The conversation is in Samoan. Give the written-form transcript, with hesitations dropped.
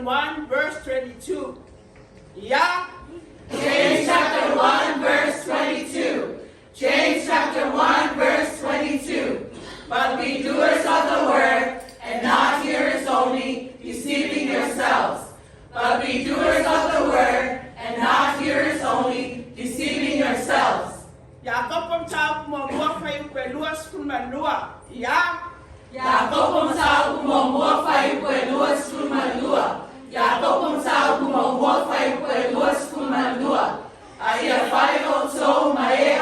1 verse 22. Ia. James chapter 1 verse 22. James chapter 1 verse 22. But be doers of the word and not hearers only, deceiving yourselves. But be doers of the word and not hearers only, deceiving yourselves. Iakopo Mataupu muamua fuaiupu e 22. Ia. Iakopo Mataupu muamua fuaiupu e 22. Iakopo Mataupu muamua fuaiupu e 22. A ia fai outou ma e